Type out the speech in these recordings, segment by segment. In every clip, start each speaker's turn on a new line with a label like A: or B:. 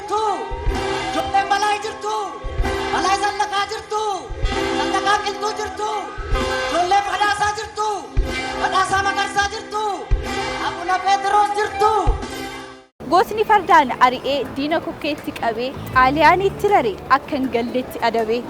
A: jirtu? Ijoolleen Balaay jirtu? Balaay Zallaqaa jirtu? Zallaqaa Qilxuu jirtu? Ijoolleen Badhaasaa jirtu? Badhaasaa Magarsaa jirtu? Abuna Pheexiroos jirtu?
B: Gootni fardaan ari'ee diina kokkeetti qabee Xaaliyaaniitti rare akka hin galletti adabee.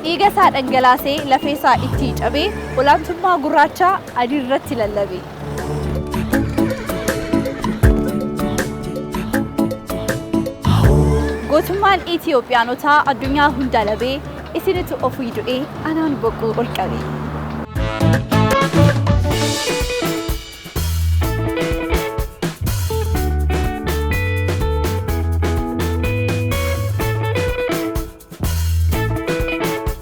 B: Dhiiga isaa dhangalaasee lafee isaa itti cabee olaantummaa gurraachaa adii irratti lallabe. Gootummaan Itiyoophiyaanotaa addunyaa hunda labee isinitu ofii du'ee anaan boquu ol qabe.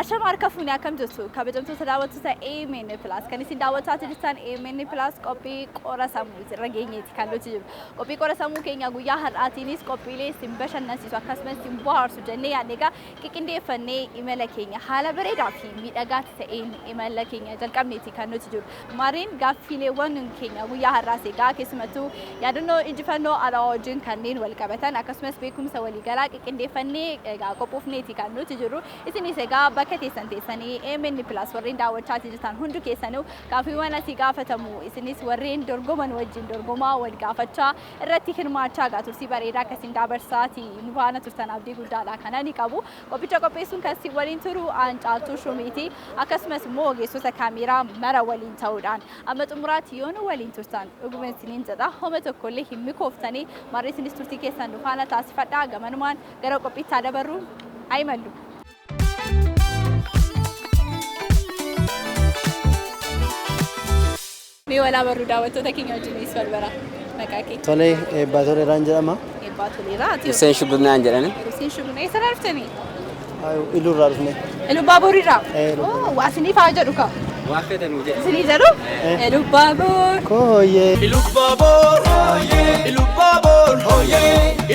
B: Ashama harka fuunee akkam jirtu kabajamtoota daawwattoota AMN Plus kan isin daawwataa jirtan AMN Plus qophii qora sammuu irra geenyeeti kan nuti jiru. Qophii qora sammuu keenya guyyaa har'aatiinis qophiilee isin bashannansiisu akkasumas isin bohaarsu jennee yaadne egaa qiqindeeffannee imala keenya haala bareedaa fi miidhagaa ta'een imala keenya jalqabneeti kan nuti jiru. Mariin gaaffiileewwan keenya guyyaa har'aas egaa keessumattuu yaadannoo injifannoo alaa wajjin kanneen wal qabatan akkasumas beekumsa waliigalaa qiqindeeffannee egaa qophoofneeti kan nuti jiru. Isinis egaa bakka teessan teessanii AMN Plus warreen daawwachaa jirtan hundi keessanuu gaaffiiwwan asii gaafatamu isinis warreen dorgoman wajjin dorgomaa wal gaafachaa irratti hirmaachaa egaa turtii bareedaa akkasiin dabarsaati nu faana turtan abdii guddaadha kan ani qabu. Qophicha qopheessuun kan isin waliin turu aan Caaltuu Shumiiti. Akkasumas immoo ogeessota kaameeraa mara waliin ta'uudhaan amma xumuraatti yoo nu waliin turtan dhuguma isiniin jedha homa tokkollee hin mikooftanii marri isinis turtii keessan nu faana taasifadhaa gamanumaan gara qophiitti haa dabarru haa imallu. Mee walaa barruu daawwattoota keenya wajjinis wal bara maqaa kee.
C: Tolee, Eebbaa Toleeraan jedhama.
B: Eebbaa Toleeraa. Ati
D: Hussein Shubbinaan jedhani.
B: Hussein Shubbinaa eessarraa dhuftanii?
C: Iluurraa dhufne.
B: Iluu Baaburirraa?
C: Eh, Iluu
B: Oh, waa isiniif haa jedhu kaa.
D: Waa feetan jedhe.
B: Isinii jedhu? Iluu Baabur.
C: Kooyyee.
E: Ilubbaaboor, Ilubbaaboor,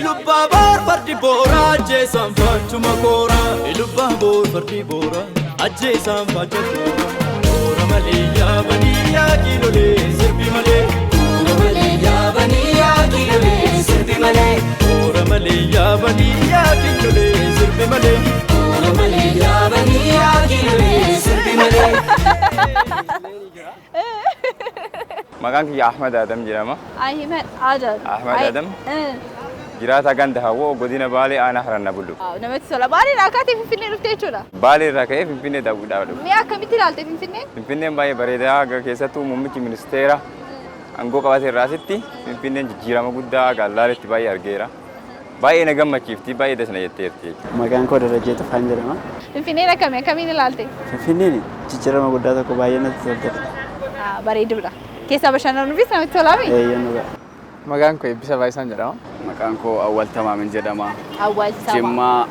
E: Ilubbaaboor fardi boora ajjeesaan faachuma koora. Ilubbaaboor fardi boora ajjeesaan faacha koora. Koora malee yaabanii yaa kiilolee sirbi malee. Koora malee yaabanii yaa kiilolee sirbi malee. Koora malee yaabanii yaa kiilolee sirbi malee. Koora malee yaabanii yaa kiilolee sirbi malee.
F: Maqaan kiyya Ahmad Adam jedhama.
B: Ahmed Adam.
F: Ahmed Adam. Jiraataa ganda Hawwoo godina Baalee aanaa Haranna Bullu.
B: Namatti tola. Baaleedhaa kaatee Finfinnee dhuftee jechuudha.
F: Baalee irraa ka'ee Finfinnee daawwuudhaaf dhufe.
B: Mee akkamitti ilaalte Finfinnee?
F: Finfinneen baay'ee bareedaa keessattuu muummichi ministeera aangoo qabate irraa asitti Finfinneen jijjiirama guddaa gaallaaletti baay'ee argeera. Baay'ee na gammachiifti baay'ee dasna jetteerti jechuudha.
C: Maqaan koo Darajjee Tufaan jedhama.
B: Finfinneen akkami akkamiin ilaalte?
C: Finfinneen jijjiirama guddaa tokko baay'ee natti toltedha.
B: Bareeduudha. Keessaa bashannanuufis namatti tolaami?
C: Eeyyee dhugaa.
G: Maqaan koo Eebbisa Baay'isaan jedhama.
H: Maqaan koo Awwal Tamaamin jedhama.
B: Awwal Tamaa.
H: Jimmaa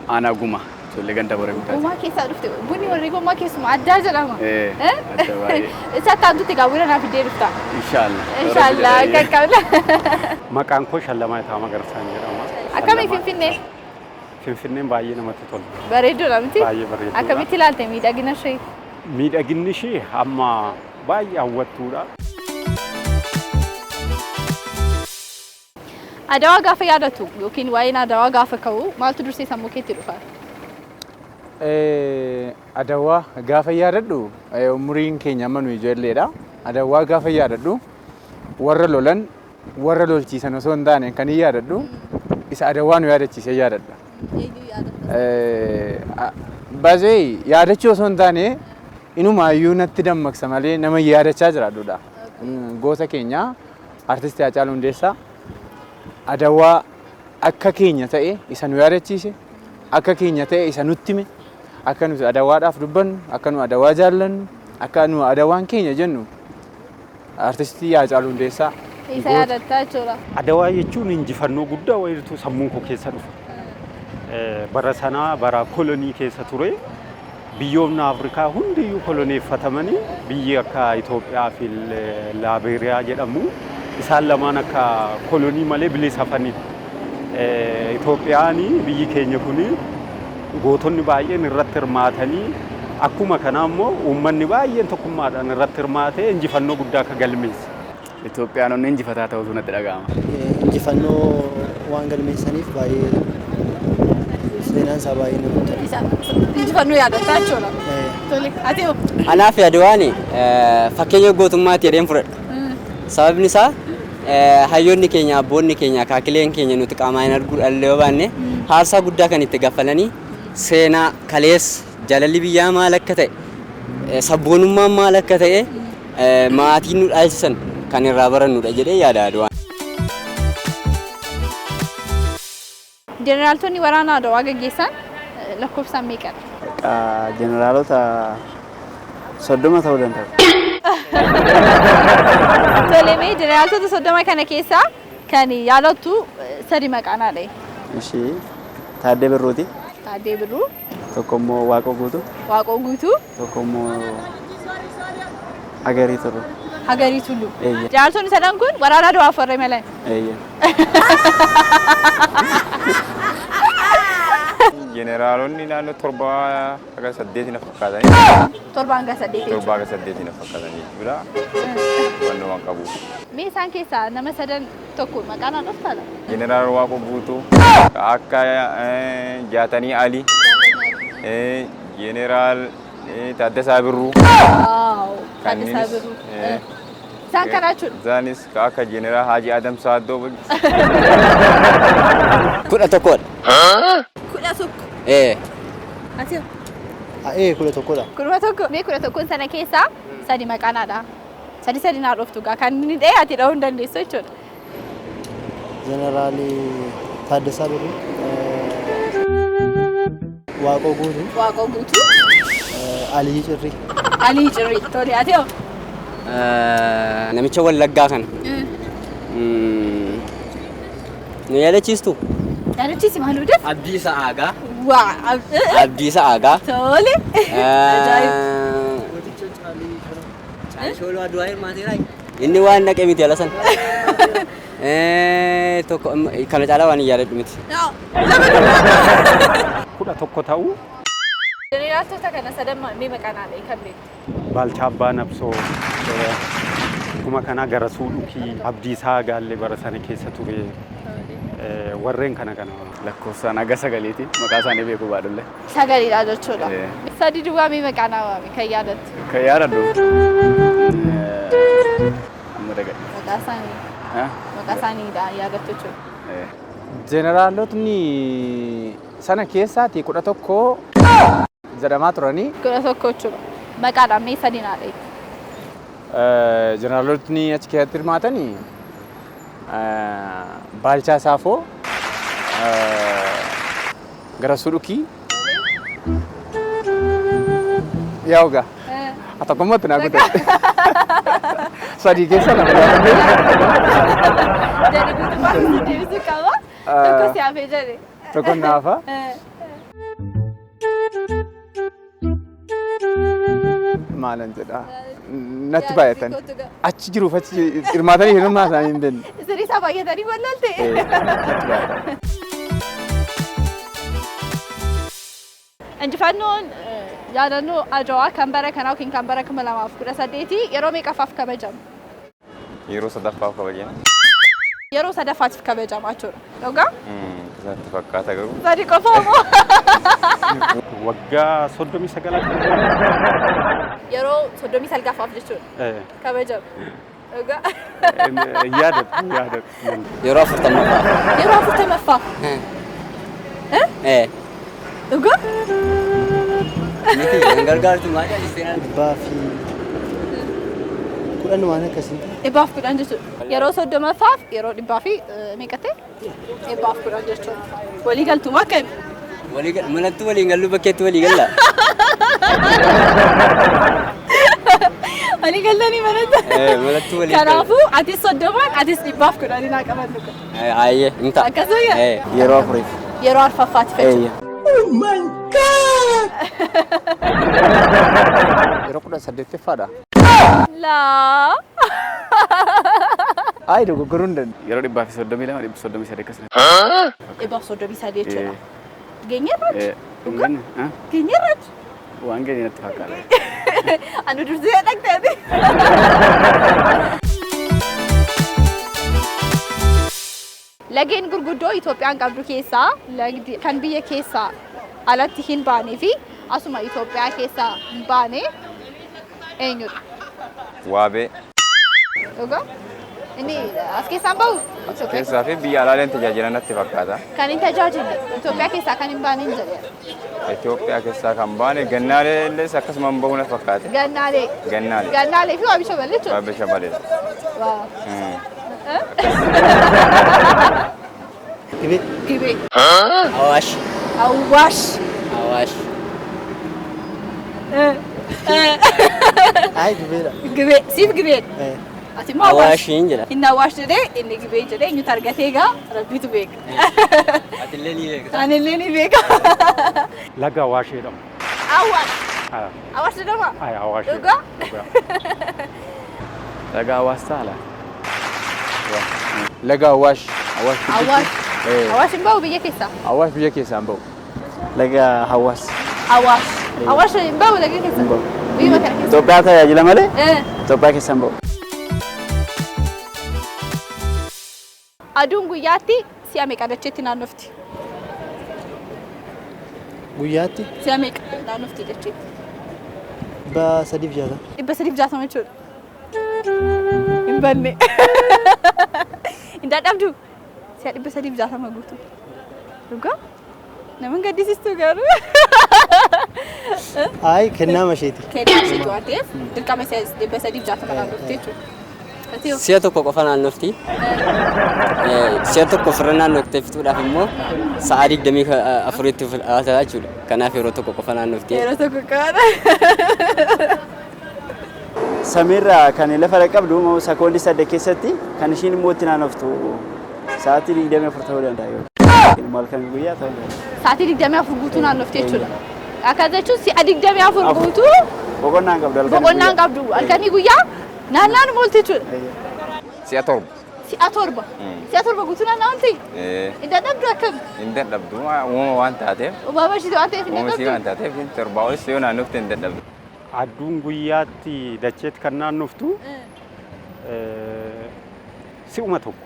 H: aanaa Guma. Ijoollee ganda boree guddaati.
B: Gumaa keessaa dhufte. Bunni warri Gummaa keessumaa addaa jedhama.
H: Adda baay'ee.
B: Isa akkaantutti egaa buna naaf fiddee dhufta.
H: Inshaallah.
B: Inshaallah qaqqabna.
I: Maqaan koo Shallamaa Itaa Magarsaan jedhama.
B: Akkamii Finfinnee?
I: Finfinneen baay'ee namatti tola.
B: Bareeduudha miti?
I: Baay'ee bareeduudha.
B: Akkamitti ilaalte miidhagina ishee?
I: Miidhaginni ishee amma baay'ee hawwattuudha.
B: Adawaa gaafa yaadatu yookiin waa'een Adawaa gaafa ka'u maaltu dursee sammuu keetti dhufa?
G: Adawaa gaafa yaadadhu umuriin keenya amma nu ijoolleedha. Adawaa gaafa yaadadhu warra lolan warra lolchiisan osoo hin taane kan hin yaadadhu isa Adawaa nu yaadachiisee yaadadha. Baay'ee yaadachuu osoo hin taane inumaayyuu natti dammaqsa malee nama yaadachaa jiraadhudha. Goota keenya artistii Haacaaluu Hundeessaa Adawaa akka keenya ta'e isa nu yaadachiise, akka keenya ta'e isa nutti hime, akka nuti Adawaadhaaf dubbannu, akka nu Adawaa jaallannu, akka nu Adawaan keenya jennu artistii Haacaaluu Hundeessaa.
B: Isa yaadatta jechuudha.
I: Adawaa jechuun injifannoo guddaa wayiitu sammuu koo keessa dhufa. Bara sanaa bara kolonii keessa ture. Biyyoonni Afrikaa hundiyyuu koloneeffatamanii biyyi akka Itoophiyaa fi Laabeeriyaa jedhamu isaan lamaan akka kolonii malee bilisa hafanidha. Itoophiyaan biyyi keenya kun gootonni baay'een irratti hirmaatanii akkuma kanaa immoo uummanni baay'een tokkummaadhaan irratti hirmaatee injifannoo guddaa akka galmeesse.
H: Itoophiyaanonni injifataa ta'utu natti dhaga'ama.
C: Injifannoo waan galmeessaniif baay'ee seenaan isaa baay'ee namatti tola.
B: Injifannoo yaadataa jechuudha. Tole, ati hoo?
D: Anaaf Adwaan fakkeenya gootummaatti jedheen fudhadha. Sababni isaa hayyoonni keenya, abboonni keenya, akaakileen keenya nuti qaamaan hin arguu dhallee yoo baanne aarsaa guddaa kan itti kaffalanii seenaa kaleessa jaalalli biyyaa maal akka ta'e, sabboonummaan maal akka ta'e maatiin nu dhaalchisan kan irraa barannudha jedhee yaada Adwaan.
B: Jeneraaltonni waraana Adawaa gaggeessan lakkoofsaan meeqadha?
C: Jeneraalota 30 ta'uu danda'u.
B: Tole, mee jeneraaltota 30 kana keessaa kan yaadattu sadi maqaa naa dhahi.
C: Ishii Taaddee Birruuti.
B: Taaddee Birruu.
C: Tokko immoo Waaqoo Guutuu.
B: Waaqoo Guutuu.
C: Tokko immoo Agarii Tulluu.
B: Hagarii Tulluu.
C: Eeyya.
B: Jeneraaltonni sadan kun waraana Adawaaf warra imalan.
C: Eeyya.
F: Jeneraalonni naannoo 7 haga 8 na fakkaatanii.
B: 7 hanga 8.
F: 7 haga 8 na fakkaatanii jechuudha. Hubannoo waan qabuuf.
B: Mee isaan keessaa nama sadan tokko maqaa naa dhoftaa?
F: Jeneraal Waaqoo Guutuu, akka Jaatanii Ali, Jeneraal Taaddasaa Birruu.
B: Wow! Taaddasaa Birruu. Isaan kana jechuudha.
F: Isaanis akka Jeneraal Haji Adam Saaddoo.
D: 11dha.
B: 11.
D: Ee.
B: Ati hoo?
C: Ee, 11dha.
B: 11. Mee 11n sana keessaa sadi maqaa naa dhaha. Sadi sadi naa dhoftu gaa kan inni dha'e ati dha'uu hin dandeessu jechuudha.
C: Jeneraal Taaddasaa Birruu. Waaqoo Guutuu.
B: Waaqoo Guutuu.
C: Alii Cirrii.
B: Alii Cirrii. Tole, ati hoo?
D: Namicha Wallaggaa kana. Nu yaadachiistu?
B: Yaadachiisi maal daf?
D: Abdiisa Aagaa.
B: Waa.
D: Abdiisa Aagaa.
B: Tole. Ajaa'iba.
D: Inni waan dhaqe miti ala sana. Tokko kana caalaa waan hin yaadadhu miti.
I: 11 ta'uu.
B: Jeneraaltota kana sadan mee maqaa naa dhahi kan beektu?
I: Baalchaa Abbaa Nabsoo, akkuma kanaa Garasuu Dhukii, Abdiisaa Agaallee bara sana keessa ture. Warreen kana kana.
H: Lakkoofsaan haga sagaliiti. Maqaa isaanii beekuu baadhullee.
B: Sagaliidha jechuudha. Sadi duwwaa mee maqaa naa waami kan yaadattu?
H: Kan yaadadhu. Amma dagadhe.
B: Maqaa isaanii. Maqaa isaaniidha yaadattu jechuudha.
G: Jeneraalotni sana keessaati 11 jedhamaa turanii.
B: 11 jechuudha. Maqaadhaan mee sadi naa dhahi.
G: Jeneraalotni achi keessatti hirmaatanii Baalchaa Saafoo, Garasuu Dhukii, yaa ogaa tokkummaatti naa gute sadii keessa lama gaafadhe.
B: Jedhi guutummaa si deebisuu qaba. Tokko si hafee jedhe.
G: Tokko naafa. Maalan jedha. Natti baay'atan. Achi jiruuf achi hirmaatanii hirmaa isaanii hin beekne.
B: Isin isaa baay'atanii wallaalte.
G: Natti baay'atan.
B: Injifannoon yaadannoo Adwaa kan bara kanaa yookiin kan bara 2018 yeroo meeqaffaaf kabajama?
F: Yeroo sadaffaaf kabajama.
B: Yeroo sadaffaatiif kabajama jechuudha. Dhugaa?
F: Isatti fakkaata garuu.
B: Sadi qofa moo?
I: Waggaa 39 akka.
B: Yeroo 39ffaaf jechuudha. Kabajama. Dhugaa?
I: Yaadatu yaadatu.
D: Yeroo 40ffaaf.
B: Yeroo 40ffaaf.
D: Ee.
B: Dhugaa?
D: Miti hin gargaartu maal jaalistee?
C: 110 waan akkasii.
B: 110 jechuudha. Yeroo 30ffaaf yeroo dhibbaa fi meeqa ta'e? 110 jechuudha. Walii galtumaa akkami?
D: Walii manatti waliin gallu bakkeetti walii galla.
B: Walii galtanii manatti?
D: Manatti walii galla.
B: Kanaafuu atis 30n atis 110 naa qabannu.
D: Ayyee hin ta'a.
B: Akkasuma?
C: Yeroo afuriif.
B: Yeroo arfaffaatti jechuudha.
C: Oh my God!
G: Yeroo 18ffaadha.
B: Laa.
G: Ayi dogoggoruu hin danda'u.
H: Yeroo 132, 133 akkasuma.
B: 133 jechuudha. Geenyerra?
H: Dhugaa?
B: Geenyerra?
H: Waan geenye natti fakkaata.
B: Anu dursee dhaqxeeti. Lageen gurguddoo Itoophiyaan qabdu keessaa lagdi kan biyya keessaa alatti hin baanee fi asuma Itoophiyaa keessaa hin baane eenyudha?
F: Waabee.
B: Dhugaa? Inni as keessaa hin bahu? Itoophiyaa
F: Keessaa fi biyya alaaleen tajaajila natti fakkaata.
B: Kan hin tajaajille Itoophiyaa keessaa kan hin baane hin jedheera.
F: Itoophiyaa keessaa kan baane gannaalee illees akkasuma hin bahu natti fakkaate.
B: Gannaalee.
F: Gannaalee.
B: Gannaalee fi Waabee Shabalee jechuudha.
F: Waabee Shabalee.
B: Waa.
C: Gibee.
B: Gibee.
D: Awaash.
B: Awaash.
D: Awaash.
C: Ayi gibeedha.
B: Gibee. Siif gibeedha. Ati immoo Awaash.
D: Awaashiin jedha.
B: Inni Awaash jedhee inni Gibee jedhee eenyutu argatee egaa Rabbiitu beeka.
D: Atillee ni beekta.
B: Anillee ni beeka.
I: Laga Awaash jedhama.
B: Awaash. Awaash jedhama?
I: Ay, Awaash.
B: Dhugaa?
H: Laga Awaash ta'a
G: Laga Awaash. Awaash.
B: Awaash. Awaash hin bahu biyya keessaa?
G: Awaash biyya keessaa hin bahu.
C: Laga Hawaas.
B: Awaash. Awaash hin bahu laga keessa? Biyya kana keessa?
H: Itoophiyaa tajaajila malee
B: Eh.
H: Itoophiyaa keessa hin bahu.
B: Aduun guyyaatti si'a meeqa dacheetti naannofti?
C: Guyyaatti
B: Si'a meeqa naannofti dacheetti?
C: 360.
B: 360 jechuudha. Hin banne. Hin dadhabdu. Si'a 360 guutuu. Dhugaa? Nama hin gaddisiistu garuu.
C: Ayi kennaa masheeti.
B: Kennaa isheetu waan ta'eef dirqama si'a 360 naannofti jechuudha. Ati hoo?
D: Si'a tokko qofa naannofti. Si'a tokko ofirra naannoftee fixuudhaaf immoo sa'a 24tti fudhata jechuudha. Kanaaf yeroo tokko qofa naannofti.
B: Yeroo tokko qofa.
H: Samiirraa kan lafa qabdu sekoondii 8 keessatti kan ishiin immoo itti naannoftu sa'aatii 24 ta'uu danda'a yookiin immoo halkan guyyaa ta'uu danda'a.
B: Sa'aatii 24 guutuu naannofti jechuudha. Akkas jechuun si'a 24 guutuu
H: Boqonnaa hin qabdu halkanii
B: boqonnaa hin
H: guyyaa.
B: qabdu halkanii guyyaa naannaan oolti jechuudha.
F: Si'a 7.
B: Si'a 7. Si'a 7 guutuu naannaa oolti. Hin dadhabdu akkam?
F: Hin dadhabdu uumama waan taateef.
B: Uumama ishiiti waan ta'eef hin
F: Uumama isii waan
B: dadhabdu.
F: taateef torbaa olis yoo naannofte hin dadhabdu.
I: Aduun guyyaatti dacheetti kan naannoftu si'uma tokko.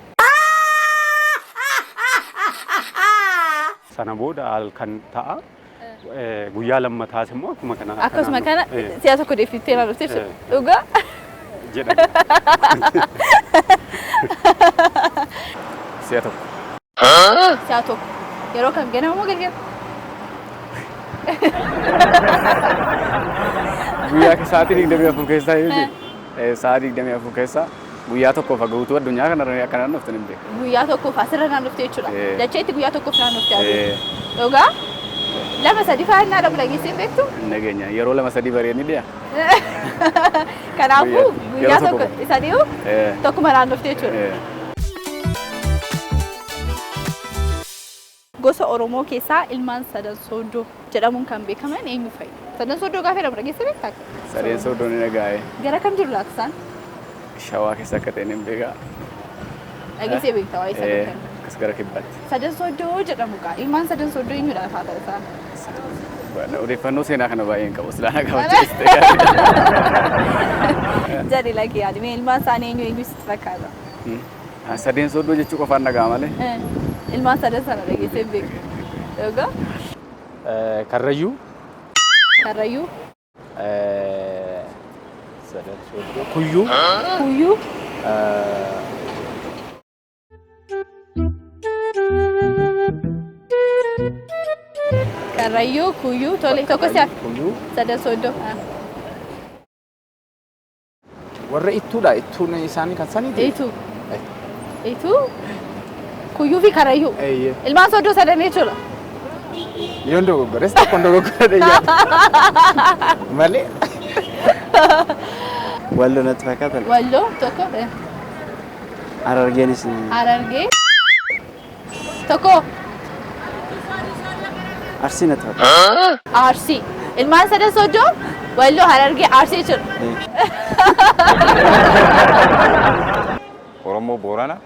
I: Sana booda halkan ta'a. Guyyaa lammataas immoo akkuma kana.
B: Akkasuma kana si'a tokko deebiftee naannofte jechuudha. Dhugaa?
I: Jedhama.
H: Si'a tokko.
B: Si'a tokko. Yeroo kam ganama moo galgala?
H: Guyyaa sa'aatii 24 keessaa yoo sa'aatii 24 keessaa guyyaa tokkoof haga guutuu addunyaa kanarra akka naannoftu hin beeku.
B: Guyyaa tokkoof asirra naannofte jechuudha. Dacheetti guyyaa tokkoof naannofte aduun. Dhugaa? 2 3 fa'aa innaa dhabu dhageessee hin beektu?
H: Nageenya yeroo 2 3 bareedni dhiya.
B: Kanaafuu guyyaa
H: Yeroo
B: tokko isa dhiyu tokkuma naannofte jechuudha. Gosa Oromoo keessaa ilmaan sadan sooddoo jedhamuun kan beekaman eenyu fa'i? Sadan sooddoo gaafa jedhamu dhageessee beektaa?
H: Sadeen sooddoo ni dhaga'e.
B: Gara kam jiru laata isaan?
H: Shawaa keessa akka ta'e ni beeka.
B: Dhageessee beektaa waa'ee sadan kana?
H: Akkas gara kibbaatti.
B: Sadan sooddoo jedhamu gaa ilmaan sadan sooddoo eenyudha faata isaan?
H: Odeeffannoo seenaa kana baay'ee hin qabu. Silaa qabaachiste.
B: Jedhi lakkee yaadi mee ilmaan isaanii eenyu eenyu sitti fakkaata?
H: Sadeen sooddoo jechuu qofaan dhaga'a malee.
B: Ilmaan sadan sana dhageessee hin beeku. Dhugaa?
G: Karrayyuu.
B: Karrayyuu.
G: Sadan sooddoo. Kuyyuu.
B: Kuyyuu. Karrayyuu, kuyyuu, tole tokko si hafe.
G: Kuyyuu.
B: Sadan sooddoo.
G: Warra ittuudha. Ittuun isaanii kan saniiti.
B: Ituu. Ituu. Kuyyuu fi karrayyuu.
G: Eeyyee.
B: Ilmaan sooddoo sadan jechuudha.
G: Yoon dogoggores tokkoon dogoggora yaada. Malee.
C: Walloo natti fakkaata.
B: Walloo tokko.
C: Harargeenis.
B: Harargee. Tokko.
C: Arsii natti fakkaata.
B: Arsii. Ilmaan sadan sooddoo Walloo Harargee Arsii jechuudha.
F: Oromoo Oromoo Boorana.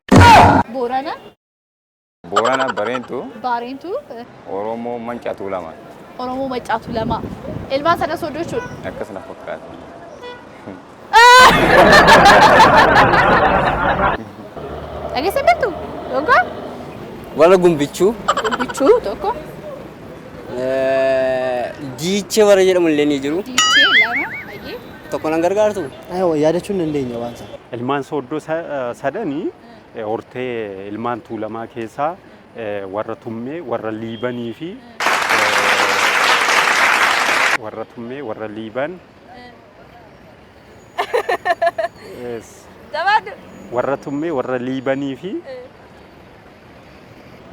B: Boorana.
F: Boorana Bareentuu.
B: Baareentuu.
F: Oromoo Maccaa Tuulamaa.
B: Oromoo Maccaa Tuulamaa. Ilmaan sana Sooddoo jechuudha.
F: Akkas na fakkaata.
B: Dhageessee beektu? Yookaan?
D: Warra Gumbichuu.
B: Gumbichuu tokko.
D: Diichee warra jedhamu illee ni jiru.
B: Diichee lama. Baay'ee.
D: Tokko nan gargaartu.
C: Yaadachuu hin dandeenya waan sana.
I: Ilmaan Sooddoo sadanii hortee ilmaan Tuulamaa keessaa warra Tummee, warra Liibanii fi warra Tummee, warra Liiban.
B: Jabaadhu.
I: Warra Tummee, warra Liibanii fi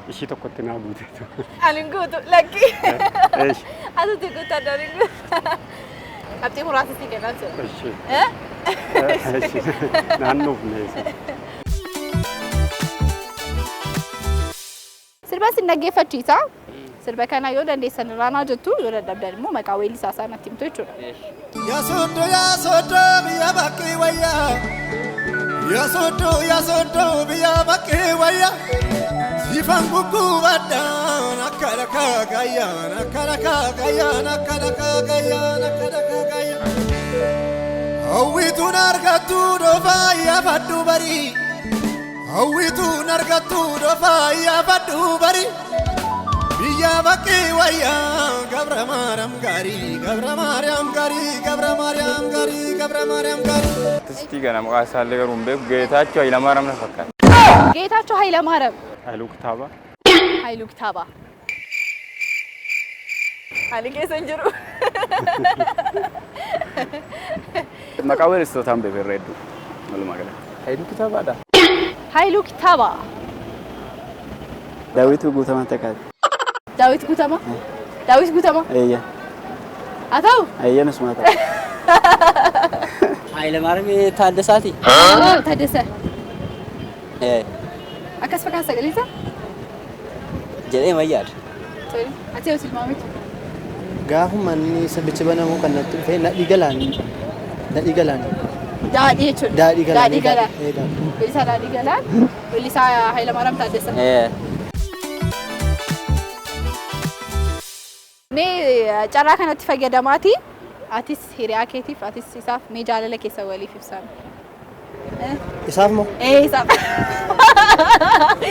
I: ishii tokkotti naa guuteetu.
B: Ani hin guutu lakki. Atutti guutaa ani hin guutu. Qabxii muraasa sii kennaa jira.
I: Eshi. Naannoof neessa.
B: Sirba sin dhaggeeffachiisa. Sirba kana yoo dandeessan irraanaa jettu yoo dadhabdan immoo maqaa weellisaa isaa natti himtu jechuudha.
J: Yaa Sooddoo yaa Sooddoo biyya bakkee wayyaa. Yaa Sooddoo yaa Sooddoo biyya bakkee wayyaa. Sifan gugguubadhaan akka dhakaa gayyaan akka dhakaa gayyaan akka dhakaa gayyaan akka dhakaa gayyaan. Hawwituun argattu dhoofaa yaafadhu barii. Hawwituun argattu dhoofaa yaafadhu barii. Biyya bakkee wayyaa Gabra Maariyaam gaarii Gabra Maariyaam gaarii Gabra Maariyaam gaarii Gabra Maariyaam gaarii.
F: Artistii kana maqaa isaallee garuu hin beeku. Geetaachoo Hayilamaariyaam na fakkaata.
B: Geetaachoo Hayilamaariyaam.
I: Haayiluu Kitaabaa.
B: Haayiluu Kitaabaa. Ani keessa hin jiru.
H: Maqaa weellistootaan beeku irra hedduu walumaa galatti.
G: Haayiluu Kitaabaadha.
B: Haayiluu Kitaabaa.
H: Daawituu Guutamaa Takkaati.
B: Daawit Guutamaa. Daawit Guutamaa.
H: Eeyya.
B: Haa ta'u.
H: Eeyya nusuma ta'a.
D: Hayilamaariyaam Taaddasaati.
B: Hayilamaariyaam Taaddasa. Akkas fakkaata sagalee isaa?
D: Jedhee mayyaadha.
B: Tole. Ati yoo tilmaamitu.
C: Gaafuma inni sirbichi banamu kan natti dhufe Nadhii Galaan. Nadhii Galaan.
B: Daadhii jechuudha.
C: Daadhii Galaan.
B: Daadhii Galaan. Weellisaa Daadhii Galaan. Weellisaa Hayilamaariyaam Taaddasa. Mee carraa kanatti fayyadamaati. Atis hiriyaa keetiif atis isaaf mee jaalala keessa waliif ibsame.
C: Isaaf moo?
B: Ee isaaf.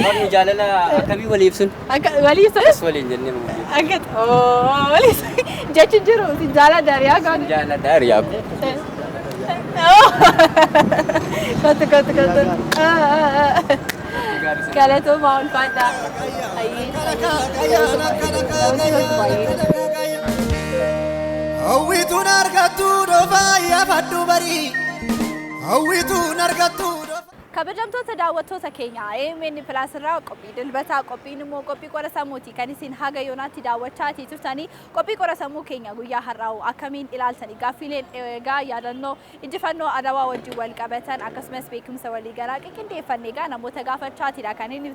D: Barnu jaalala akkamii walii ibsun?
B: Akka walii ibsan?
D: Akkas waliin jennee malee.
B: Akka oo walii ibsan jechi jiru si jaaladha hiriyaa gaani.
D: Jaaladha hiriyaa koo.
B: Kottu kottu kottu. Galatoomaa ulfaadhaa.
J: Hawwituun argattu dhoofaa yaafadhu barii. Hawwituun argattu dhoofaa.
B: Kabajamtoota daawwattoota keenya AMN Plus irraa qophii dilbataa qophiin immoo qophii qora sammuuti kan isin haga yoonaatti daawwachaatii turtanii qophii qora sammuu keenya guyyaa har'aa akkamiin ilaaltanii gaaffiileen egaa yaadannoo injifannoo Adawaa wajjin wal qabatan akkasumas beekumsa waliigalaa qindeeffanne egaa namoota gaafachaatiidha kan inni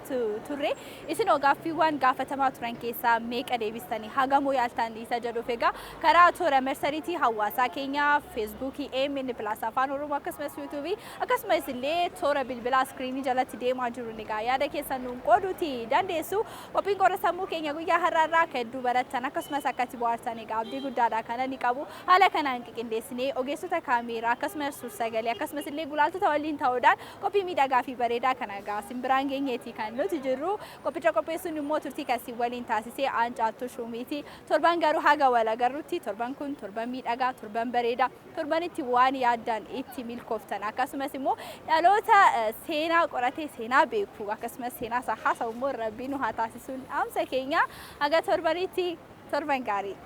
B: turre isinoo gaaffiiwwan gaafatamaa turan keessaa meeqa deebistanii hagamoo yaaltanii isa jedhuuf egaa karaa toora marsariitii hawaasaa keenyaa feesbuukii AMN Plus Afaan Oromoo akkasumas yuutuubii akkasumas illee toora bilbilaa iskiriinii jalatti deemaa jiru egaa yaada keessan nuun qooduuti dandeessu. Qophiin qora sammuu keenya guyyaa har'aa irraa akka hedduu barattan akkasumas akka itti bohaartan egaa abdii guddaadha kana ni qabu. Haala kanaan qindeessinee ogeessota kaameeraa akkasumas suur-sagalee akkasumas illee gulaaltota waliin ta'uudhaan qophii miidhagaa fi bareedaa kana egaa simbiraan geenyeeti kan nuti jirru. Qophicha qopheessuun immoo turtii kasii waliin taasisee Aancaattuu Shuumiiti. Torban garuu haga wal agarrutti torban kun torban miidhagaa torban bareedaa torban itti waan yaaddan itti milkooftan akkasumas immoo dhaloota seenaa qoratee seenaa beeku akkasumas seenaa isaa haasa'u immoo rabbiin nu haa taasisuun dhaamsa keenya haga torbanitti torban gaarii.